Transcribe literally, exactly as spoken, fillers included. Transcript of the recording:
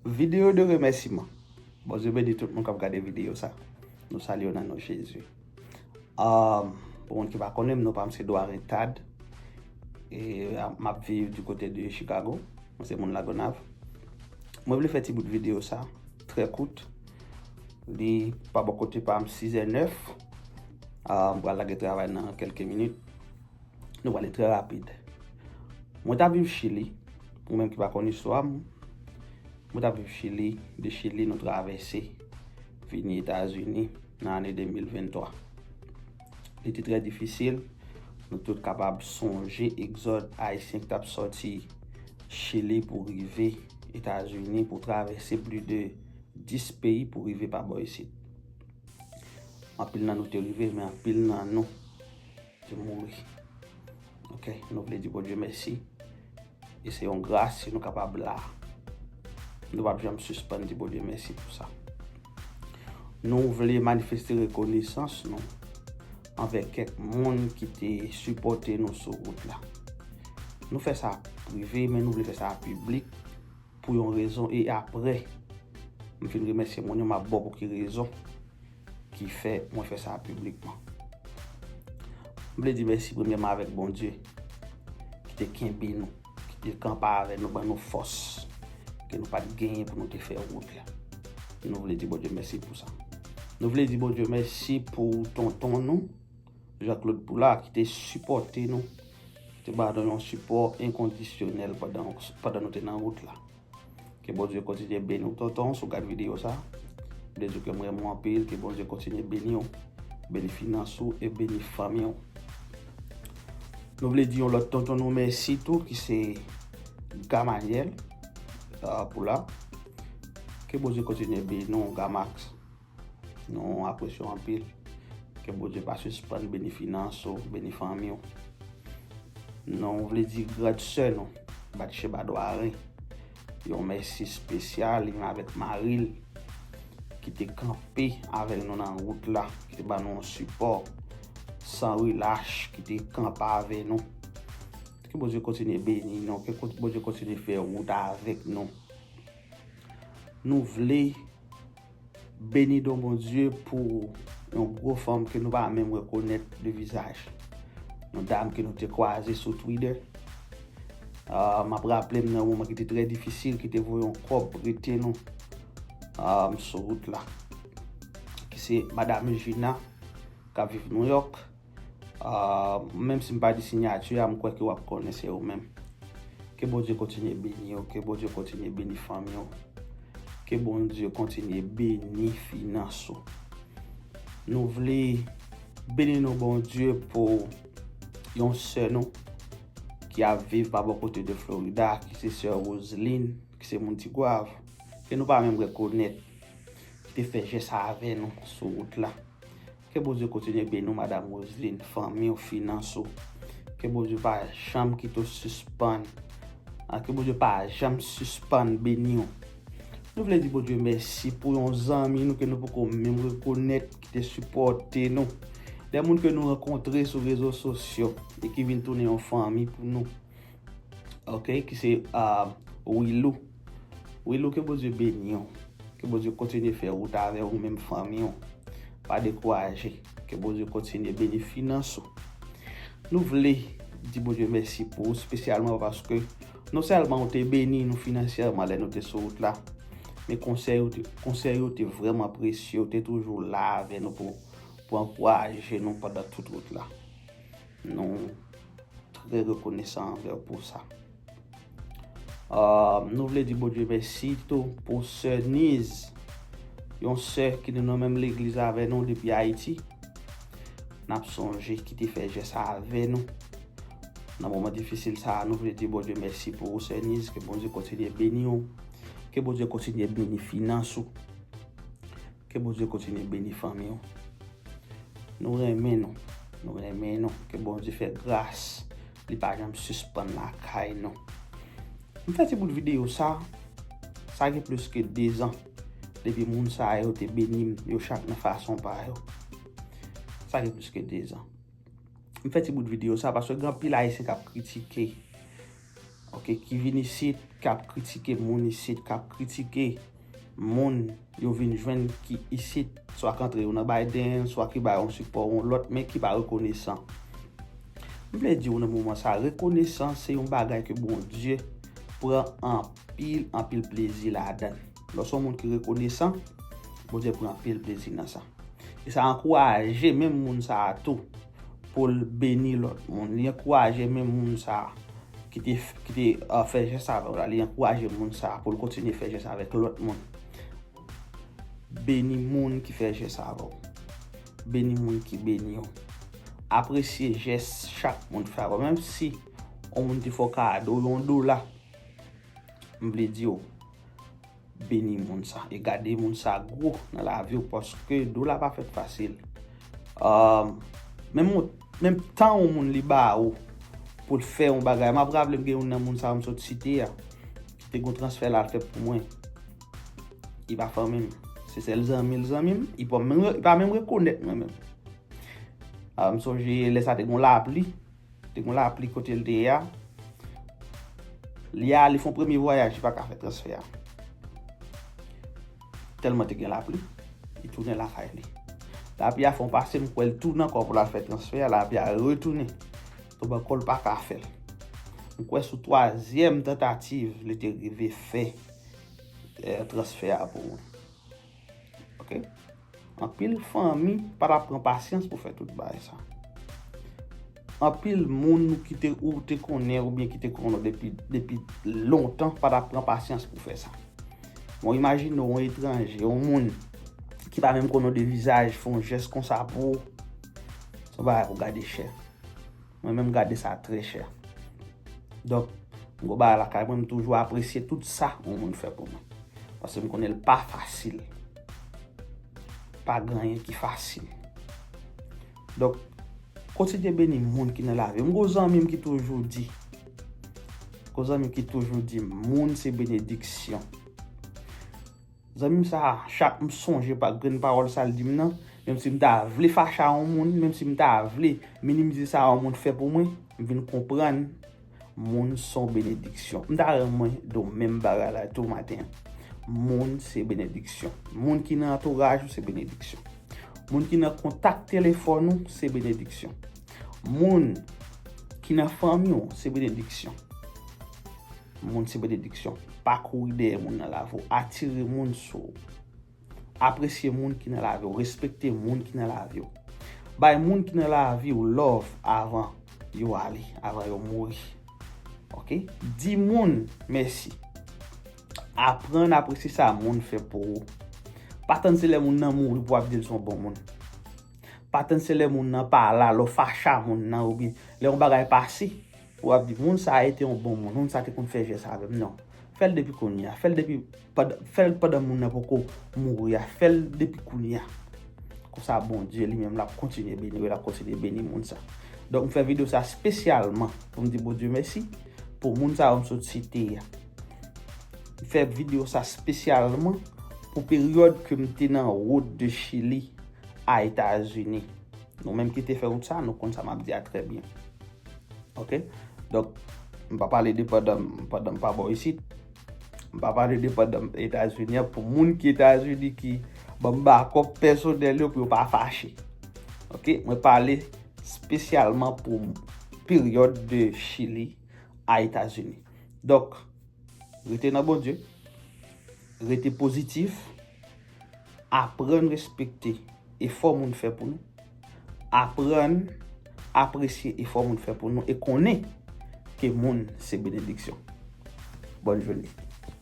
Videyo de remèsiman. Bondye beni tout moun k ap gade videyo sa. Nou salye w nan non Jezi. Um, pou moun ki pa konnen m, non pa m se Dwaren Tad. E a, m ap viv di kote de Chicago. Mwen se moun Lagonav. Mwen vle fè ti bout videyo sa, trè kout. Li pa bò kote pa m sizè nèf. Ah, m pral lage travay nan kèlke minit. Nou prale trè rapid. Mwen t ap viv Chili. Ou menm ki pa konn istwa m, mwen t ap viv Chili. De Chili, nou travèse vini Etazini nan ane de mil venntwa. Li te trè difisil. Nou tout kapab sonje egzòd ayisyen ki t ap sòti Chili pou rive Etazini, pou travèse plis de dis peyi pou rive pa bò isit. Anpil nan nou te rive, men anpil nan nou te mouri. Ok, nou vle di Bondye mèsi. E se yon gras si nou kapab la. Nou p ap janm sispann di Bondye mèsi pou sa. Nou vle manifeste rekonesans nou anvè kèk moun ki te sipòte nou sou wout la. Nou fè sa prive, men nou vle fè sa piblik pou yon rezon, e apre m fin remèsye moun yo, m ap ba w pou ki rezon ki fè mwen fè sa piblikman. M vle di mèsi premyèman avèk Bondye ki te kenbe nou, ki te kanpe avè nou, ban nou fòs ke nou pa t genyen pou nou te fè wout la. Nou vle di Bondye mèsi pou sa. Nou vle di Bondye mèsi pou tonton nou, Jean Claude Poulard, ki te sipòte nou, ki te ba nou yon sipò enkondisyonèl pandan, pandan nou te nan wout la. Ke Bondye kontinye beni w, tonton, si w gad videyo sa. M vle di w ke m renmen w anpil, ke Bondye kontinye beni w, beni finans ou e beni fanmi w. Nou vle di yon lòt tonton nou mèsi tou, ki se Gamaliel, ah, Poulard. Ke Bondye kontinye beni w, Gamax. Nou apresye w anpil. Ke Bondye pa sispann beni finans ou, beni fanmi w. Nou vle di gran sè nou, Batcheba Dwaren, yon mèsi espesyal, li menm avèk mari l, ki te kanpe avèk nou nan wout la, ki te ban nou yon sipò san relach, ki te kanpe avè nou. Ke Bondye kontinye beni nou, ke Bondye kontinye fè wout avèk nou. Nou vle beni non Bondye pou yon gwo fanm ke nou pa menm rekonèt de vizaj. Yon dam ke nou te kwaze sou Twitter. Ah, m ap raple m nan yon moman ki te trè difisil, ki te voye yon kòb prete nou, ah, sou wout la. Ki se Madam Gina, k ap viv Nouyòk. Ah, menm si m pa di siyati a, m kwè ke w ap konnen se ou menm. Ke Bondye kontinye beni w, ke Bondye kontinye beni fanmi w, ke Bondye kontinye beni finans ou. Nou vle beni non Bondye pou yon sè nou ki ap viv pa bò kote de Florida, ki se sè Roseline, ki se moun Tigwav, ke nou pa menm rekonèt, ki te fè jès avè nou sou wout la. Ke Bondye kontinye beni w, Madam Roseline, fanmi w, finans ou. Ke Bondye pa janm kite w sispann. Ah, ke Bondye pa janm sispann beni w. Nou vle di Bondye mèsi pou yon zanmi nou ke nou poko menm rekonèt, ki te sipòte nou. De moun ke nou rankontre sou rezo sosyo e ki vin tounen yon fanmi pou nou. Ok, ki se, ah, Wilou. Wilou, ke Bondye beni w. Ke Bondye kontinye fè wout avè w, ou menm fanmi w. Pa dekouraje. Ke Bondye kontinye beni finans ou. Nou vle di Bondye mèsi pou ou, espesyalman paske non sèlman ou te beni nou finansyèman lè nou te sou wout la, men konsèy ou te, konsèy ou te vrèman presye, ou te toujou la avè nou pou, pou ankouraje nou pandan tout wout la. Nou trè rekonesan anvè w pou sa. Ah, nou vle di Bondye mèsi tou pou sè Niz, yon sè ki nan menm legliz avè nou depi Ayiti. N ap sonje ki te fè jès avè nou nan moman difisil sa a. Nou vle di Bondye mèsi pou ou, sè Niz, ke Bondye kontinye beni w, ke Bondye kontinye beni finans ou. Ke Bondye kontinye beni fanmi w. Nou renmen nou. Nou renmen nou. Ke Bondye fè gras li pa janm sispann lakay nou. M fè ti bout videyo sa, sa gen plis ke dezan depi moun sa yo te beni m, yo chak nan fason pa yo. Sa gen plis ke dezan. M fè ti bout videyo sa paske gen anpil Ayisyen k ap kritike Ok, ki vin isit, k ap kritike moun isit, k ap kritike moun yo vin jwenn ki isit, swa k antre yo nan Biden, swa ki ba yo yon sipò yon lòt, men ki pa rekonesan. M vle di w nan moman sa, rekonesan se yon bagay ke Bondye pran anpil, anpil plezi ladan l. Lè w se yon moun ki rekonesan, Bondye pran anpil plezi nan sa. E sa ankouraje menm moun sa a tou pou l beni lòt moun. Li ankouraje menm moun sa a ki te, ki te uh, fè jès avè w la. Li ankouraje moun sa a pou l kontinye fè jès avèk lòt moun. Beni moun ki fè jès avè w. Beni moun ki beni w. Apresye jès chak moun fè avè w. Menm si yon moun te fè w kado yon dola, m vle di w, beni moun sa. E gade moun sa gwo nan lavi w paske dola pa fèt fasil. Uh, menm, menm tan yon moun li ba ou pou l fè yon bagay, m ap raple m gen youn nan moun sa yo m sot site a ki te gon transfè la l fè pou mwen. Li pa fanmi m. Se sèl zanmi l zanmi m. Li pa menm, li pa menm rekonèt mwen menm. Uh, m sonje lè sa te gon lapli. Te gon lapli kote l te ye a. Li ale fè yon premye vwayaj, li pa ka fè transfè a. Tèlman te gen lapli, li tounen lakay li. Lapli a fè yon pase, m kwè l tounen ankò pou l al fè transfè a, lapli a retounen. Tonbe ankò, l pa ka fè l. M kwè sou twazyèm tantativ, li te rive fè eh, transfè a pou mwen. Ok? Anpil fanmi pa t ap pran pasyans pou fè tout bagay sa. Anpil moun ki te ou te konnen oubyen ki te konnen w depi, depi lontan pa t ap pran pasyans pou fè sa. Bon, imajine w yon etranje, yon moun ki pa menm konnen w de vizaj, fè yon jès konsa pou ou. Se yon bagay pou gade chè. Mwen menm gade sa trè chè. Donk, m gon bagay lakay mwen, m toujou apresye tout sa yon moun fè pou mwen. Paske m konnen l pa fasil. Pa gen anyen ki fasil. Donk, kontinye beni moun ki nan lavi. M gon zanmi m ki toujou di, gon zanmi m ki toujou di, moun se benediksyon. Zanmi m sa a, chak m sonje pa grenn pawòl sa l di m nan, menm si m ta vle fache a yon moun, menm si m ta vle minimize sa yon moun fè pou mwen, m vin konprann moun se yon benediksyon. M ta renmen di w menm bagay la tou maten an. Moun se benediksyon. Moun ki nan antouraj ou se benediksyon. Moun ki nan kontak telefòn ou se benediksyon. Moun ki nan fanmi w se benediksyon. Moun se benediksyon. Pa kouri dèyè moun nan lavi w. Atire moun sou ou. Apresye moun ki nan lavi w. Respekte moun ki nan lavi w. Bay moun ki nan lavi w love avan yo ale, avan yo mouri. Ok? Di moun mèsi. Aprann apresye sa moun fè pou ou. Pa tann se lè moun nan mouri pou w ap di l se yon bon moun. Pa tann se lè moun nan pa la, lè w fache a moun nan oubyen lè yon bagay pase, w ap di, moun sa a te yon bon moun, moun sa a te konn fè jès avè m. Non. Fè l depi kounye a. Fè l depi pandan, fè l pandan moun nan poko mouri a. Fè l depi kounye a. Konsa Bondye li menm l ap kontinye beni w, l ap kontinye beni moun sa. Donk m fè videyo sa espesyalman pou m di Bondye mèsi pou moun sa yo m sot site a. M fè videyo sa espesyalman pou peryòd ke m te nan wout de Chili a Etazini. Nou menm ki te fè wout sa, nou konn sa m ap di a trè byen. Ok? Donk, m pa pale de pandan, pandan m pa bò isit. M pa pale de pandan m Etazini an. Pou moun ki Etazini ki ban m bakòp pèsonèl yo pou yo pa fache. Ok? Mwen pale espesyalman pou peryòd de Chili a Etazini. Donk, rete nan Bondye, rete pozitif, aprann respekte efò moun fè pou nou, aprann apresye efò moun fè pou nou e konnen ke moun se benediksyon. Bòn jounen.